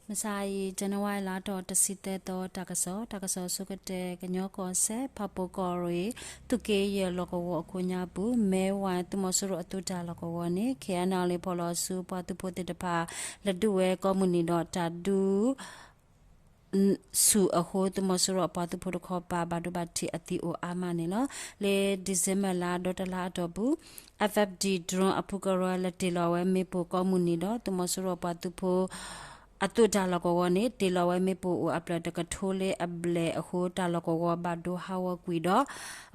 မုၢ်ဆါအံၤ January လါထီၣ်တဆံသၢသီ တၢ်ကစီၣ်, တၢ်ကစီၣ်အဆိကတၢၢ် ကညီကီၢ်စဲၣ် ဖၣ်ပူၤကီၢ်ရ့ၣ် သုးက့ယဲၢ်လီၢ်ကဝီၤအခိၣ်ညါပူၤ မ့ၢ်ဝဲသုးမီၤစိရိၤအသုးတၢ်လီၢ်ကဝီၤန့ၣ် KNLA ဖီၣ်လီၤအစုပှၤသုးဖိသ့ၣ်တဖၣ် လဲၤဒုးဝဲကိးမုၢ်နံၤဒီးတၢ်ဒုး ဆူၣ်အဃိ သုးမီၤစိရိၤအပှၤသုးဖိတခီပၤ ဘၣ်ဒိဘၣ်ထံးအသံအိၣ်အါမးန့ၣ်လီၤ. လၢ December လါဒီတလါအတီၢ်ပူၤ FFD drone အဖုကရၢလဲၤတ့ၢ်လီၤဝဲမ့ၣ်ပိၢ်ကိးမုၢ်နံၤဒီး သုးမီၤစိရိၤအပှၤသုးဖိ အသုးတၢ်လီၢ်ကဝီၤန့ၣ် တ့ၢ်လီၤဝဲမ့ၣ်ပိၢ်အိၣ်အဖျၢၣ်တကထိလၢအဘျဲၣ်အဃိ တၢ်လီၢ်ကဝီၤဘၣ်ဒိဟးဂီၤကွံာ်ဒီး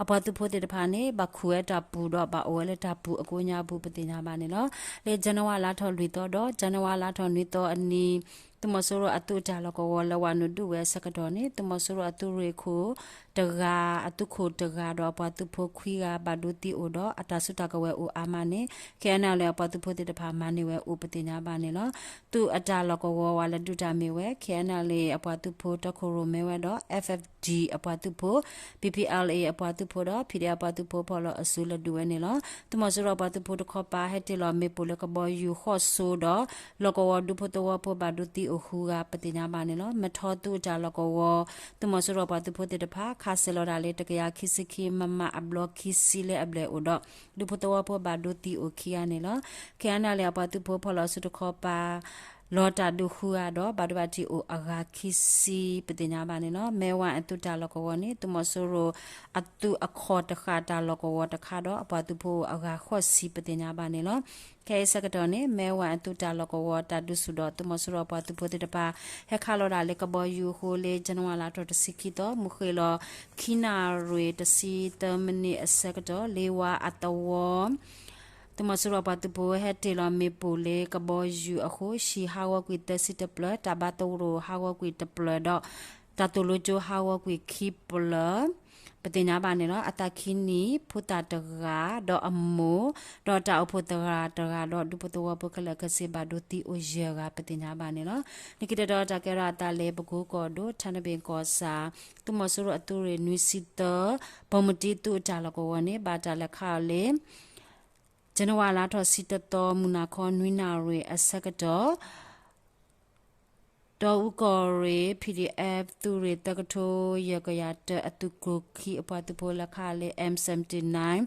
အပှၤသုးဖိသ့ၣ်တဖၣ်န့ၣ် ဘၣ်ခူၣ်ဝဲတၢ်ပူၤဒီး ဘၣ်အိၣ်ဝဲလၢတၢ်ပူၤအကိးညါပူၤ ပသ့ၣ်ညါဘၣ်န့ၣ်လီၤ. လၢ January လါထီၣ်လွံၢ်သီဒီး January လါထီၣ်နွံသီအနံၤ သုးမီၤစိရိၤအသုးတၢ်လီၢ်ကဝီၤ လဲၤဝးနုာ်ဒုးဝဲအဆၢကတီၢ်န့ၣ် သုးမီၤစိရိၤအသုးရ့ၣ်ခိၣ်တဂၤ အသုးခိၣ်တဂၤဒီးအပှၤသုးဖိခွံဂၤ ဘၣ်ဒိသံအိၣ်ဒီး အတၢ်စုတၢ်ကဝဲၤအိၣ်အါမးန့ၣ် KNLA အပှၤသုးဖိသ့ၣ်တဖၣ်မၤန့ၢ်ဝဲအိၣ် ပသ့ၣ်ညါဘၣ်န့ၣ်လီၤ. သုးအတၢ်လီၢ်ကဝီၤဝဲလဲၤဒုးတၢ်မ့ၢ်ဝဲ KNLA အပှၤသုးဖိတီခိၣ်ရိၣ်မဲဝဲဒီး FFD အပှၤသုးဖိ PPLA အပှၤသုးဖိဒီး PDF အပှၤသုးဖိဖီၣ်လီၤအစုလဲၤဒုးဝဲန့ၣ်လီၤ. သုးမီၤစိရိၤအပှၤသုးဖိတခီပၤ ဟဲတ့ၢ်လီၤမ့ၣ်ပိၢ်လၢကဘီယူၤဃိးစိဒီး လီၢ်ကဝီၤဒူဖိသဝီဖိဘၣ်ဒိသံအိၣ်ဃုဂၤ ပသ့ၣ်ညါဘၣ်န့ၣ်လီၤ. မထီသုးအတၢ်လီၢ်ကဝီၤ သုးမီၤစိရိၤအပှၤသုးဖိသ့ၣ်တဖၣ် ခးစဲးလီၤတၢ်လၢတကယၤခံဆံခံ မမ အဘျီခံဆံလၢအဘျဲၣ်အိၣ်ဒီး ဒူဖိသဝီဖိဘၣ်ဒိသံအိၣ်ခံဂၤန့ၣ်လီၤ. KNLA အပှၤသုးဖိဖီၣ်လီၤအစုတခီပၤ လီၤတၢ်ဒုးဃုဂၤဒီး ဘၣ်ဒိဘၣ်ထံးအိၣ်အဂၤခံဆံ ပသ့ၣ်ညါဘၣ်န့ၣ်လီၤ. မ့ၢ်ဝဲအသုးတၢ်လီၢ်ကဝီၤန့ၣ် သုးမီၤစိရိၤအသုးအခီၣ်တဃာ်တၢ်လီၢ်ကဝီၤတခါဒီး အပှၤသုးဖိအိၣ်အဂၤဃိးဆံ ပသ့ၣ်ညါဘၣ်န့ၣ်လီၤ. ခဲအံၤဆၢကတီၢ်န့ၣ် မ့ၢ်ဝဲအသုးတၢ်လီၢ်ကဝီၤတၢ်ဒုးဆူၣ်ဒီး သုးမီၤစိရိၤအပှၤသုးဖိသ့ၣ်တဖၣ် ဟဲခးလီၤဒၣ်လၢကဘီယူၤအဃိ လၢ January လါထီၣ်တဆံခံသီ မုၢ်ဃ့ၢ်လီၤ ခံနၣ်ရံၣ်တဆံသၢမံးနံးအဆၢကတီၢ် လ့ဝါအသဝီ သုးမီၤစိရိၤအပှၤသုးဖိဟဲတ့ၢ်လီၤမ့ၣ်ပိၢ်လၢကဘီယူၤအဃိ ဟံၣ်ဟးဂီၤကွံာ်သၢဆံတဖျၢၣ်, တၢ်ဘါသရိာ်ဟးဂီၤကွံာ်တဖျၢၣ်ဒီး တၢ်သိၣ်လိကၠိဟးဂီၤကွံာ်ခံဖျၢၣ် ပသ့ၣ်ညါဘၣ်န့ၣ်လီၤ. အသးခံနံၣ် ဖိသၣ်တဂၤ ဒီးအမိၢ် ဒီးတၢ်အိၣ်ဖှိၣ်သရၣ်တဂၤဒီး ဒူဖိသဝီဖိခဲလၢာ်ခဲဆ့ဘၣ်ဒိသံအိၣ်ယဲၢ်ဂၤ ပသ့ၣ်ညါဘၣ်န့ၣ်လီၤ. လၢခံတတီၤတၢ်ကဲထီၣ်အသးလၢ ပကိကီၢ်ဒိၣ် ထနဘ့ၣ်ကီၢ်ဆၣ် သုးမီၤစိရိၤအသုးရ့ၣ်နွံဆံသၢ ပိာ်မုၣ်တံသုးအတၢ်လီၢ်ကဝီၤန့ၣ် ဘၣ်တၢ်လဲၤခးအီၤလၢ January လါထီၣ်ဆံတသီ မုၢ်နၤခီနွံနၣ်ရံၣ်အဆၢကတီၢ် တီအူကီၢ်ရ့ၣ် PDF သုးရ့ၣ်သၢကထိယဲၢ်ကယၤတၢ အသုးကျိၤခံအပှၤသုးဖိလဲၤခးလၢ M seventy-nine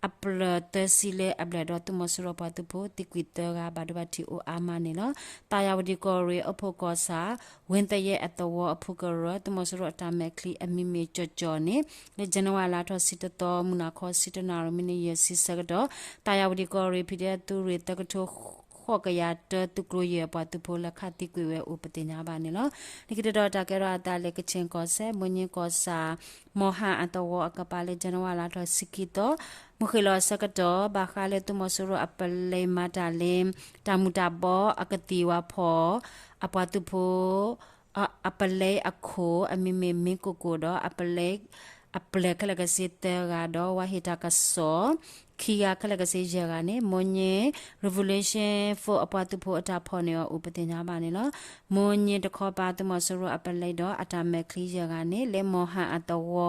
အဖျၢၣ်သၢဆံလၢအဘျဲၣ်ဒီး သုးမီၤစိရိၤပှၤသုးဖိသံကွံာ်သၢဂၤ ဘၣ်ဒိဘၣ်ထံးအိၣ်အါမးန့ၣ်လီၤ. သးယၤဝတံၣ်ကီၢ်ရ့ၣ် အိၣ်ဖှိၣ်ကီၢ်ဆၣ် ဝ့ၢ်သယဲၢ်အသဝီအဖုကရၢ သုးမီၤစိရိၤအတၢ်မဲာ်ချံအမံၤမ့ၢ်ကၠီၣ်ကၠီၣ်န့ၣ် လၢ January လါထီၣ်ဆံတသီ မုၢ်နၤခီဆံတနၣ်ရံၣ် မံးနံးယဲၢ်ဆံဆၢကတီၢ် သးယၤဝတံၣ်ကီၢ်ရ့ၣ် PDF သုးရ့ၣ်သၢကထိ ဃိးကယၤတၢ သုးကျိၤယဲၢ်အပှၤသုးဖိ လဲၤခးသံကွံာ်ဝဲအိၣ် ပသ့ၣ်ညါဘၣ်န့ၣ်လီၤ. လၢခံတတီၤတၢ်ကဲထီၣ်အသးလၢ ကခၠ့ၣ်ကီၢ်စဲၣ် မိၢ်ည့ကီၢ်ဆၣ် မီၢ်ဟၣ်အသဝီအကပၤလၢ January လါထီၣ်ဆံခံသီ မုၢ်ဃ့ၢ်လီၤအဆၢကတီၢ် ဘၣ်ဃးလၢသုးမီၤစိရိၤအပလဲမၤတၢ်လၢ တၢ်မူၤတၢ်ဘီအကသံၣ်ဝဲဖီၣ် အပှၤသုးဖိ အပလဲအခိၣ် အမံၤမ့ၢ်မ့ၢ်ကိၢ်ကိၢ်ဒီး အပလဲ အပျဲၢ်ခဲလၢာ်ခဲဆ့သၢဂၤဒီး ဝၤဟ့ၣ်တၢ်ကစီၣ် ခံဂၤခဲလၢာ်ခဲဆ့ယဲၢ်ဂၤန့ၣ် မိၢ်ည့ Revolution Force အပှၤသုးဖိအတၢ်ဖီၣ်န့ၢ်အီၤအိၣ် ပသ့ၣ်ညါဘၣ်န့ၣ်လီၤ. မိၢ်ည့တခီပၤ သုးမီၤစိရိၤအပလဲဒီး အတၢ်မဲာ်ချံယဲၢ်ဂၤန့ၣ် လၢမီၢ်ဟၣ်အသဝီ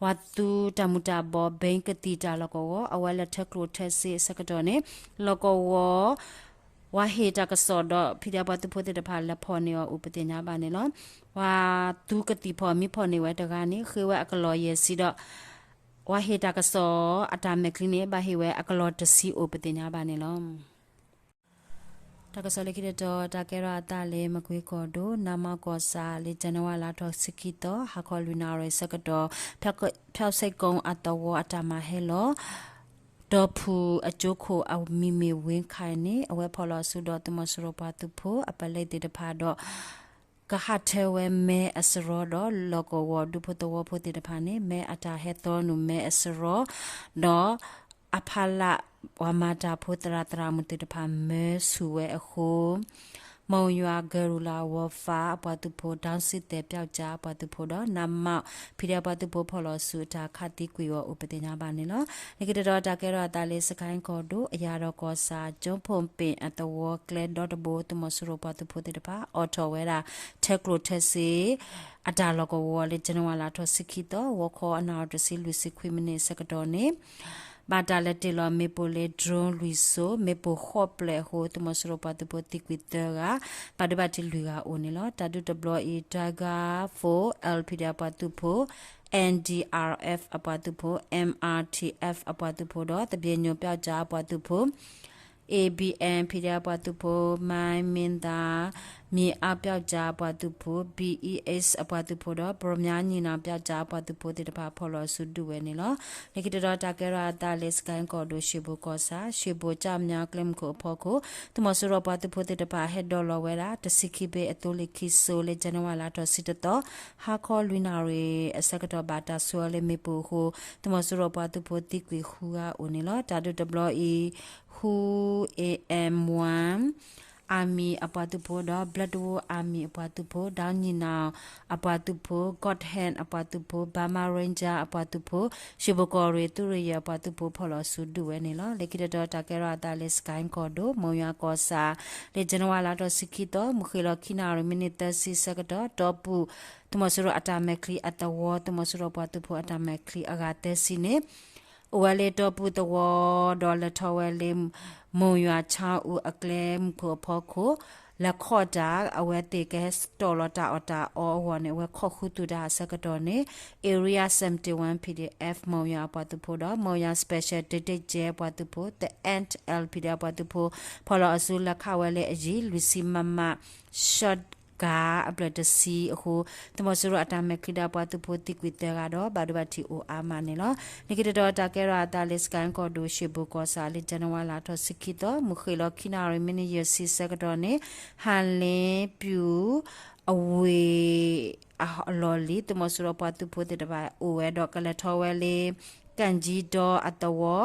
ဝၤသူတၢ်မူၤတၢ်ဘီ ဘဲကသံၣ်တၢ်လီၢ်ကဝီၤ အဝဲလဲၤထၢကျိၣ်ထၢစ့အဆၢကတီၢ်န့ၣ် လီၢ်ကဝီၤ ဝၤဟ့ၣ်တၢ်ကစီၣ်ဒီး ဖံးဒဲးပှၤသုးဖိသ့ၣ်တဖၣ်လဲၤဖီၣ်န့ၢ်အီၤအိၣ် ပသ့ၣ်ညါဘၣ်န့ၣ်လီၤ. ဝၤသူကသံၣ်ဖီၣ်မ့ၢ်ဖီၣ်န့ၢ်ဝဲတဂၤန့ၣ် ဃ့ဝဲအကလီၢ်ယဲၢ်ဆံဒီး ဝၤဟ့ၣ်တၢ်ကစီၣ်အတၢ်မဲာ်ချံန့ၣ် ဘၣ်ဟ့ၣ်ဝဲအကလီၢ်တဆံအိၣ် ပသ့ၣ်ညါဘၣ်န့ၣ်လီၤ. တၢ်ကစီၣ်လၢခံတတီၤ တၢ်ကဲထီၣ်အသးလၢ မကွ့ကီၢ်ဒိၣ် နမၢ်ကီၢ်ဆၣ်လၢ January လါထီၣ်ဆံခံသီ ဟါခီလွံၢ်နၣ်ရံၣ်ဆၢကတီၢ် ဖၠီၣ်စဲၣ်ကိအသဝီအတၢ်မၤဟဲလီၤ ဒီဖုၣ်အကၠိခိၣ်အမံၤမ့ၢ်ဝ့ခါန့ၣ် အဝဲဖီၣ်လီၤအစုဒီး သုးမီၤစိရိၤပှၤသုးဖိ အပလဲသ့ၣ်တဖၣ်ဒီး ကဟးထၢဝဲမဲအစရီဒီး လီၢ်ကဝီၤဒူဖိသဝီဖိသ့ၣ်တဖၣ်န့ၣ် မဲအတၢ်ဟဲသီနုာ်မဲအစရီ ဒီး အဖီလာ် ပှၤမၤတၢ်ဖိသရၣ်သရၣ်မုၣ်သ့ၣ်တဖၣ်မၢဆူၣ်ဝဲအဃိ မုၢ်ယွၤကရူၢ်လၢ်ဝီၤဖးအပှၤသုးဖိ ဒီစံသဲးပျောက်ကျား အပှၤသုးဖိဒီး နမၢ် ဖံးဒဲးပှၤသုးဖိဖီၣ်လီၤအစုအတၢ်ခးသံကွံာ်အီၤအိၣ် ပသ့ၣ်ညါဘၣ်န့ၣ်လီၤ. လၢခံတတီၤတၢ်ကဲထီၣ်အသးလၢ စကဲၣ်ကီၢ်ဒိၣ် အယၤဒီးကီၢ်ဆၣ် ကၠိဖိၣ်ပ့ၣ်အသဝီကျဲဒီတဘိ သုးမီၤစိရိၤပှၤသုးဖိသ့ၣ်တဖၣ် အိးထီၣ်ဝဲဒၣ် ထၢကျိၣ်ထၢစ့ အတၢ်လီၢ်ကဝီၤလၢ January လါထီၣ်ဆံခံသီ ဂီၤခီအနၣ်ရံၣ်တဆံလွံၢ်ဆံခွံမံးနံးအဆၢကတီၢ်န့ၣ် ဘၣ်တၢ်လဲၤတ့ၢ်လီၤမ့ၣ်ပိၢ်လၢ drone လွံၢ်စိၤ, မ့ၣ်ပိၢ်ဃိးဖျၢၣ်အဃိ သုးမီၤစိရိၤပှၤသုးဖိသံကွံာ်သၢဂၤ, ဘၣ်ဒိဘၣ်ထံးလွံၢ်ဂၤအိၣ်န့ၣ်လီၤ. တၢ်ဒုးတဘျီအံၤ Tiger Force, L P D F အပှၤသုးဖိ, N D R F အပှၤသုးဖိ, M R T F အပှၤသုးဖိဒီး သပြေညိုပျောက်ကျားအပှၤသုးဖိ, A B M PDF အပှၤသုးဖိ, မၢ်မ့ၢ်သး မြေအောက်ပျောက်ကျားအပှၤသုးဖိ, B E S အပှၤသုးဖိဒီး ပရမၠါညီနောင်ပျောက်ကျားအပှၤသုးဖိသ့ၣ်တဖၣ် ဖီၣ်လီၤအစုဒုးဝဲန့ၣ်လီၤ. လၢခံတတီၤတၢ်ကဲထီၣ်အသးလၢ စကဲၣ်ကီၢ်ဒိၣ် ရွှေဘိုကီၢ်ဆၣ်, ရွှေဘိုကၠီၣ်မၠီကျဲမုၢ်ခိၣ်အဖီခိၣ် သုးမီၤစိရိၤပှၤသုးဖိသ့ၣ်တဖၣ် ဟဲဒိးလီၤဝဲဒၣ် တဆံခံဘ့ၣ်အသိလ့ၣ်ခံစိၤလၢ ဇန်နဝါလါထီၣ်ဆံတသီ, ဟါခီလွံၢ်နၣ်ရံၣ်အဆၢကတီၢ် ဘၣ်တၢ်ဆိၣ်အၢလၢမ့ၣ်ပိၢ်အဃိ သုးမီၤစိရိၤပှၤသုးဖိသံကွံာ်ဃုဂၤအိၣ်န့ၣ်လီၤ. တၢ်ဒုးတဘျီအံၤ Hua An Muan Army အပှၤသုးဖိဒီး Black Wolf Army အပှၤသုးဖိ, ဒီးညီနောင်အပှၤသုးဖိ, God Hand အပှၤသုးဖိ, Burma Ranger အပှၤသုးဖိ, ရွှေဘိုကီၢ်ရ့ၣ်သုးရ့ၣ်ယဲၢ်အပှၤသုးဖိ ဖီၣ်လီၤအစုဒုးဝဲန့ၣ်လီၤ. လၢခံတတီၤတၢ်ကဲထီၣ်အသးလၢ စကဲၣ်ကီၢ်ဒိၣ် မုံယွၤကီၢ်ဆၣ် လၢ ဇန်နဝါလါထီၣ်ဆံခံသီ မုၢ်ဃ့ၢ်လီၤခံနၣ်ရံၣ် မံးနံးသၢဆံဆၢကတီၢ် တီၢ်ပူၤ သုးမီၤစိရိၤအတၢ်မဲာ်ချံအသဝီ သုးမီၤစိရိၤပှၤသုးဖိအတၢ်မဲာ်ချံအဂၤသၢဆံန့ၣ် အိၣ်ဝဲလၢတီၢ်ပူၤသဝီဒီး လဲၤထီၣ်ဝဲလၢ မုံယွၤဆါအူအကျဲမုၢ်ခိၣ်အဖီခိၣ် လဲၤခီၣ်တၢ် အဝဲသ့ၣ်ကဟဲတီၢ်လီၤတၢ်အီၣ်တၢ်အီအဂီၢ်န့ၣ် အဝဲခီၣ်ဃုသူၣ်တၢ်အဆၢကတီၢ်န့ၣ် Area seventy-one PDF မုံယွၤအပှၤသုးဖိဒီး မုံယွၤ Special Tactics ပှၤသုးဖိ, The Ant LPD အပှၤသုးဖိ ဖီၣ်လီၤအစုလဲၤခးဝဲလၢအယံၤ လွံၢ်ဆံ MM shotgun အဖျၢၣ်တဆံအဃိ သုးမီၤစိရိၤအတၢ်မဲာ်ချံဒီးပှၤသုးဖိသံကွံာ်သၢဂၤဒီး ဘၣ်ဒိဘၣ်ထံးအိၣ်အါမးန့ၣ်လီၤ. လၢခံတတီၤတၢ်ကဲထီၣ်အသးလၢ စကဲၣ်ကီၢ်ဒိၣ် ရွှေဘိုကီၢ်ဆၣ်လၢ ဇန်နဝါလါထီၣ်ဆံခံသီ မုၢ်ဃ့ၢ်လီၤခံနၣ်ရံၣ် မံးနံးယဲၢ်ဆံဆၢကတီၢ်န့ၣ် ဟၣ်လ့ပူၤ အဝ့ၢ်အလီၢ်လံၤ သုးမီၤစိရိၤပှၤသုးဖိသ့ၣ်တဖၣ်အိၣ်ဝဲဒီး ကလဲၤထီၣ်ဝဲလၢ ကၣ်ကၠံဒီအသဝီ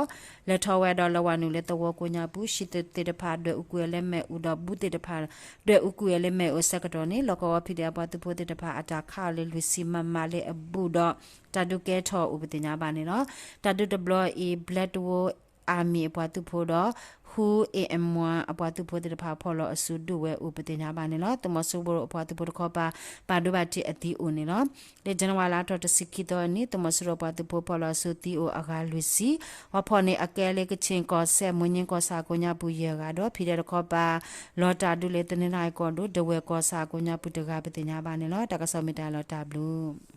လဲၤထီၣ်ဝဲဒီး လဲၤဝဲနုာ်လၢသဝီကိးညါပူၤ ဆံးသ့ၣ်တဖၣ်ဒွဲၣ်အူကွံာ်ဝဲလၢမ့ၣ်အူဒီး ဘူးသ့ၣ်တဖၣ် ဒွဲၣ်အူကွံာ်ဝဲလၢမ့ၣ်အူအဆၢကတီၢ်န့ၣ် လီၢ်ကဝီၤ PDF အပှၤသုးဖိသ့ၣ်တဖၣ်အတၢ်ခးအီၤလၢ လွံၢ်ဆံ MM လၢအဘူးဒီး တၢ်ဒုးကဲထီၣ်အိၣ်ပသ့ၣ်ညါဘၣ်န့ၣ်လီၤ. တၢ်ဒုးတဘျီအံၤ Black Wolf Army အပှၤသုးဖိဒီး Hua An Muan အပှၤသုးဖိသ့ၣ်တဖၣ်ဖီၣ်လီၤအစုဒုးဝဲအိၣ်ပသ့ၣ်ညါဘၣ်န့ၣ်လီၤ. သုးမီၤစိရိၤအပှၤသုးဖိတခီပၤ ဘၣ်ဒိဘၣ်ထံးအသံအိၣ်န့ၣ်လီၤ. လၢ ဇန်နဝါလါထီၣ်တဆံခံသီအနံၤ သုးမီၤစိရိၤပှၤသုးဖိဖီၣ်လီၤအစုသံအိၣ်အဂၤလွံၢ်ဆံ, ဟီၣ်ဖီၣ်န့ၢ်အကဲလၢ ကခ့ၣ်ကီၢ်စဲၣ် မိၢ်ညၣ်ကီၢ်ဆၣ်ကိးညါပူၤယဲၢ်ဂၤဒီး ဖံးဒဲးတခီပၤ လီၤတၢ်ဒုးလၢ တနီသရံၣ်ကီၢ်ဒိၣ် ဒဝဲၢ်ကီၢ်ဆၣ်ကိးညါပူၤတဂၤပသ့ၣ်ညါဘၣ်န့ၣ်လီၤ. တၢ်ကစီၣ်မ့ၢ်တၢ်လီၤတၢ်ဘျုး